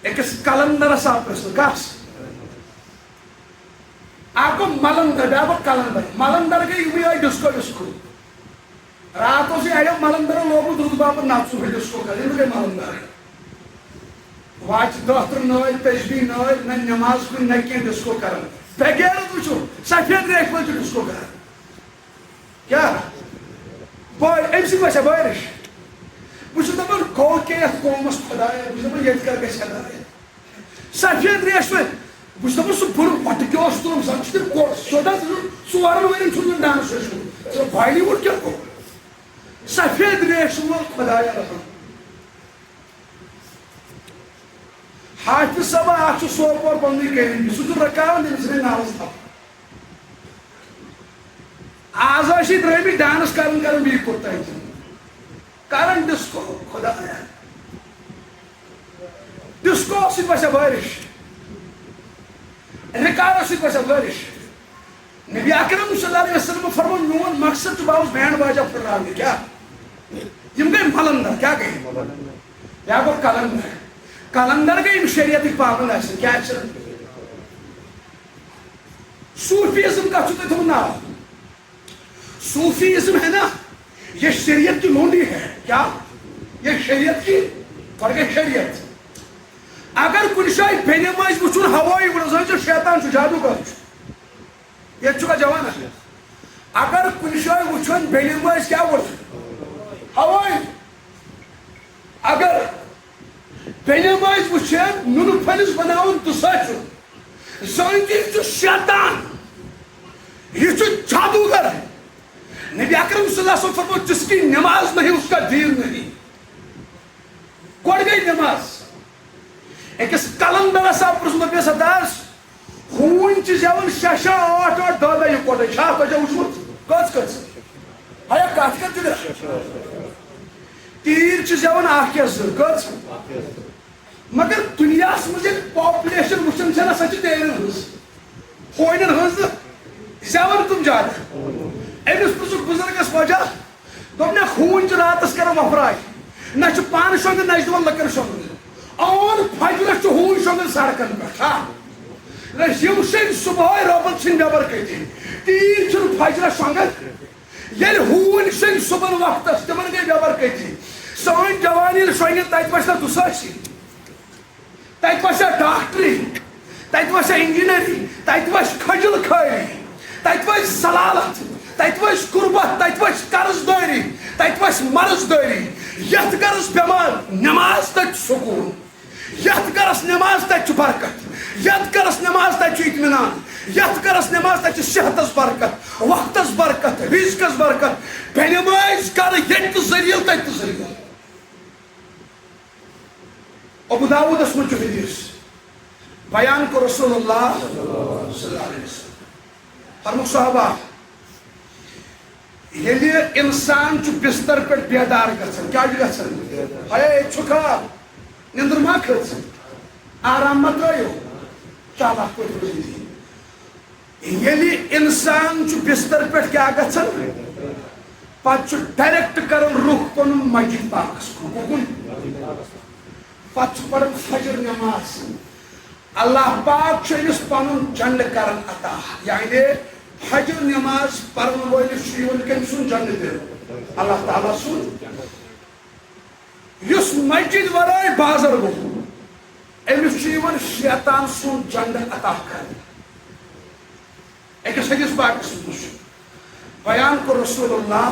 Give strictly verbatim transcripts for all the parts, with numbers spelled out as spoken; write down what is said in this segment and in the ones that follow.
أکِس قلندرس آو پرٛژھنہٕ، کس؟ اکھ گوٚو ملندر، بیٛاکھ گوٚو قلندر۔ ملندر گٔے یِمٕے ٲے ڈسکو وسکو۔ راتھ اوس یہِ اَڑیو ملندرو لوگمُت رُت باپتھ نژُن، ہُہ ڈسکو کران، یِم گٔے ملندر۔ واچہِ دہ ترٕہ نٲلۍ، تسبیح نٲلۍ، نہ نماز کُن، نہ کینٛہہ، ڈسکو کران۔ بغیر وٕچھو، سفید ریشہِ وٲلۍ چھِ ڈسکو کران۔ کیٛاہ؟ بٲ-، أمۍ سۭتۍ وَسیا بٲرِش؟ بہٕ چھُس دَپان، گوٚو کیٛاہ یَتھ قومَس خۄدایا؟ بہٕ چھُس دَپان، ییٚتہِ کَر گژھِ ہدایت؟ سفید ریش وٲلۍ۔ بہٕ چھُس دَپان، سُہ بُرٕ وۄٹہٕ کیٛاہ اوس تُلُن؟ زَن چھِ تِم کو-، سیوٚد حظ زٕ ژورَن ؤرِین چھُنہٕ زَن ڈانس ہیوٚچھمُت۔ ژٕ بالی وُڈ کیٛاہ گوٚو؟ سفید ریش وول خۄدایا رحم۔ حافظ صٲبہ اکھ چھُ سوپور پننُے کٔرِتھ، سُہ چھُ رکاوان تٔمِس سۭتۍ نالَس تھپھ۔ آز ٲسۍ درٛٲمٕتۍ ڈانس کران کران بیٚیہِ کوٚت تام۔ کران ڈسکو، خۄدایا۔ ڈسکو سۭتۍ وسیا بٲرِش؟ رکاوس سۭتۍ وسیا بٲرِش؟ نبی اکرم صلی اللہ علیہ وسلم فرموو، میون مقصد چھُ بہٕ آوُس بینڈ باجا پھٕٹراونہِ۔ کیٛاہ؟ یِم گٔے ملندر، کیٛاہ گٔے؟ یا گوٚو قلندر۔ قلندر گٔے یِم شریعتٕکۍ پابند آسن۔ کیٛاہ چھِ؟ صوفیزم کتھ چھُ تۄہہِ تھوٚمُت ناو؟ صوفیزم ہے نا، یہ شریعت کی لونڈی ہے۔ کیا؟ یہ شریعت کی، فرق ہے شریعت۔ اگر کُنہِ جایہِ بے نمٲزۍ وٕچھُن ہوٲیی وٕڑ، زن چھُ شیطان چھُ، جادوگر چھُ۔ ییٚتہِ چھُکھا جوان اکھ؟ اگر کُنہِ جایہِ وٕچھُن بے نمٲزۍ کیٛاہ وٕڑ؟ ہوٲیی۔ اگر بے نمٲزۍ وٕچھن نُنہٕ پھٔلِس بناوُن دُسٲچُن، زٲنِو یہِ چھُ شیطان، یہِ چھُ جادوگر۔ نبی اکرم صلی اللہ علیہ وسلم فرموو، جس کی نماز نہیں، اس کا دین نہیں۔ گۄڈٕ گٔے نماز۔ أکِس قلندرس آو پرٛژھنہٕ، دوٚپنس، ہتا حظ، ہوٗنۍ چھِ زٮ۪وان شےٚ شےٚ، ٲٹھ ٲٹھ، دَہ دَہ یِکوَٹَے۔ چھا تۄہہِ چھا وٕچھمُت؟ کٔژ کٔژ؟ ہیا، کَتھ کَتھ چھِ دِوان؟ تیٖرۍ چھِ زٮ۪وان اَکھ یا زٕ۔ کٔژ؟ مگر دُنیاہَس منٛز ییٚلہِ پاپولیشن وٕچھان چھَنہ، سۄ چھِ تیرٮ۪ن ہٕنٛز، ہوٗنٮ۪ن ہٕنٛز نہٕ۔ زٮ۪وان کٕم زیادٕ؟ أمِس پرٛژھُکھ بُزرگَس وجہ، دوٚپنَکھ، ہوٗنۍ چھِ راتَس کران وۄپھراے، نہ چھِ پانہٕ شۄنٛگان، نہ چھِ دِوان لٔکٕر شۄنٛگنہٕ۔ اوٚن فجرَس چھُ ہوٗنۍ شۄنٛگان سڑکَن پٮ۪ٹھ، ہا؟ نہ، یِم شۄنٛگۍ صُبحٲے رۄبَن سٕنٛدۍ بٮ۪بَر کٔتِنۍ۔ تیٖرۍ چھِنہٕ فجرَس شۄنٛگان۔ ییٚلہِ ہوٗنۍ شۄنٛگۍ صُبحن وقتَس، تِمَن گٔے بٮ۪بَر کٔتِنۍ۔ سٲنۍ جوان ییٚلہِ شۄنٛگن، تَتہِ وَسہِ نہ دُسٲسی۔ تَتہِ وَسہِ ہا ڈاکٹری، تَتہِ وَسہِ ہا انجینئرنگ، تَتہِ وَسہِ کھجل کھٲری، تَتہِ وَسہِ ذلالت، تَتہِ وَسہِ غربت، تَتہِ وَسہِ قرض دٲری، تَتہِ وَسہِ مرض دٲری۔ یَتھ گرس بٮ۪مار نٮ۪ماز، تَتہِ چھُ سکوٗن۔ یَتھ گرس نٮ۪ماز، تَتہِ چھُ برکت۔ یَتھ گرس نٮ۪ماز، تَتہِ چھُ اطمینان۔ یَتھ گرس نٮ۪ماز، تَتہِ چھُ صحتس برکت، وقتس برکت، رزقس برکت۔ بے نٮ۪ماز گرٕ ییٚتہِ تہِ ذلیل، تَتہِ تہِ ذلیل۔ ابو داؤدس منٛز چھُ حدیث، بیان کوٚر رسول اللہ صلی اللہ علیہ وسلم۔ فرموو صحابہ، ییٚلہِ انسان چھُ بستر پٮ۪ٹھ بیدار گژھان، کیٛاہ چھُ گژھان؟ ہے، چھُکھا؟ نِندٕر ما کھٔژ؟ آرام ما ترٛٲیِو؟ چالاک پٲٹھۍ روٗزِو۔ ییٚلہِ انسان چھُ بستر پٮ۪ٹھ کیٛاہ گژھان، پتہٕ چھُ ڈائریکٹ کران رُخ پنُن مسجد پاکس کُن۔ کُکُن؟ پتہٕ چھُ پران فجر نماز۔ اللہ پاک چھُ أمِس پنُن جنڈٕ کران عطا، یعنی فجر نماز پرن وٲلِس چھُ یِوان کٔمۍ سُنٛد جنڈٕ دِنہٕ؟ اللہ تعالیٰ سُنٛد۔ یُس مسجد ورٲے بازر گوٚو، أمِس چھُ یِوان شیطان سُنٛد جنڈٕ عطا کرنہٕ۔ أکِس حدیث پاکس منٛز چھُ بیان کوٚر رسول اللہ،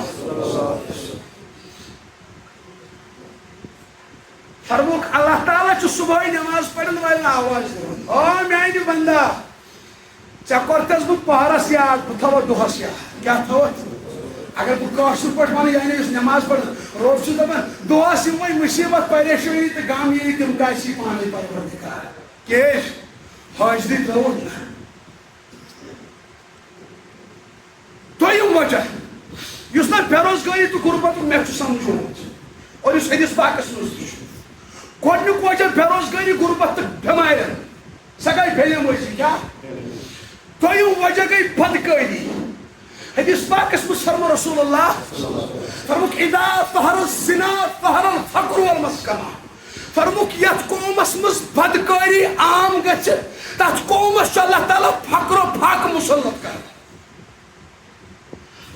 فرمووُکھ، اللہ تعالیٰ چھُ صبحٲے نماز پرن والٮ۪ن آواز دِوان، او میانہِ بندا، ژےٚ کوٚرتھس بہٕ پہرس یاد، بہٕ تھاوتھ دۄہس یاد۔ کیٛاہ تھاوتھ؟ اگر بہٕ کٲشِر پٲٹھۍ ونہٕ، یعنی یُس نماز پرٕ، رۄب چھُ دپان، دۄہس یِم وۄنۍ مصیبت، پریشٲنی تہٕ غم یی، تِم کاسہِ پانے پروردگار۔ کیٛازِ؟ حٲضری ترٲوٕتھ نہ۔ دوٚیِم وجہ، یُس نہ بے روزگٲری تہٕ غربتُک مےٚ چھُ سمجھومُت، اور یُس حدیث پاکس منٛز تہِ چھُ۔ گۄڈٕنیُک وجہ بے روزگٲری، غربت تہٕ بٮ۪مارٮ۪ن، سۄ گٔے بے نمٲزی۔ کیٛاہ؟ دوٚیِم وجہ گٔے بدکٲری۔ حدیث پاکس منٛز فرموو رسول اللہ، فرمووُکھ، اذا ظہر الزنا ظہر الفقر والمسکنہ۔ فرموک، یتھ قومس منٛز بدکٲری عام گژھِ، تتھ قومس چھُ اللہ تعالیٰ فقر و فاقہ مسلط کران۔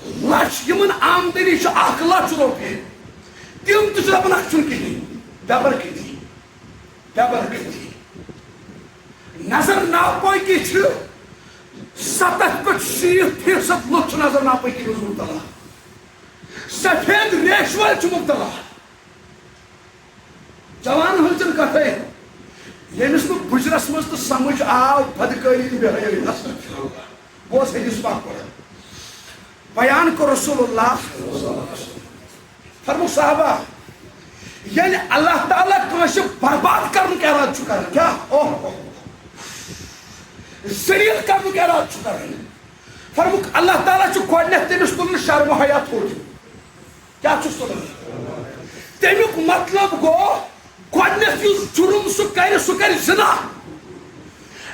لچھ، یِمن آمدنی چھِ اکھ لچھ رۄپیہِ، تِم تہِ چھِ دپان، اتھ چھُنہٕ کِہیٖنۍ، بے برکتی، بے برکتی۔ نظر ناپٲکی چھِ ستتھ پٮ۪ٹھ شیٖتھ فیصد لُکھ چھِ نظر ناپٲکی منٛز مبتلا۔ سفید ریش وٲلۍ چھِ مبتلا۔ جوان ہٕنٛز چھَنہٕ کتھے۔ ییٚمِس نہٕ بُجرس منٛز تہٕ سمجھ آو بدکٲری تہٕ بے حیٲیی۔ بوز حدیث پاک پرن۔ بیان کوٚر رسول اللہ۔ فرموو صحابہ، ییٚلہِ اللہ تعالیٰ کٲنٛسہِ برباد کرنُک ارادٕ چھُ کران، کیٛاہ؟ اوہ، اوہ، اوہ۔ ذلیل کرنُک ارادٕ چھُ کران، فرمووُکھ، اللہ تعالیٰ چھُ گۄڈٕنیتھ تٔمِس تُلان شرم و حیا تھوٚد۔ کیٛاہ چھُس تُلان؟ تَمیُک مطلب گوٚو، گۄڈٕنیتھ یُس جُرُم سُہ کرِ، سُہ کرِ زِنا۔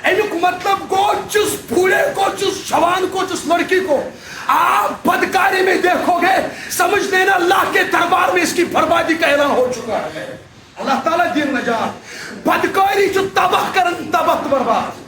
اَمیُک مطلب گوٚو، جس بوڑھے کو، جس جوان کو، جس لڑکی کو آپ بدکاری میں دیکھو گے، سمجھ لینا اللہ کے دربار میں اس کی بربادی کا اعلان ہو چکا ہے۔ اللہ تعالیٰ دِن نجات۔ بدکٲری چھُ تباہ کران، تباہ تہٕ برباد۔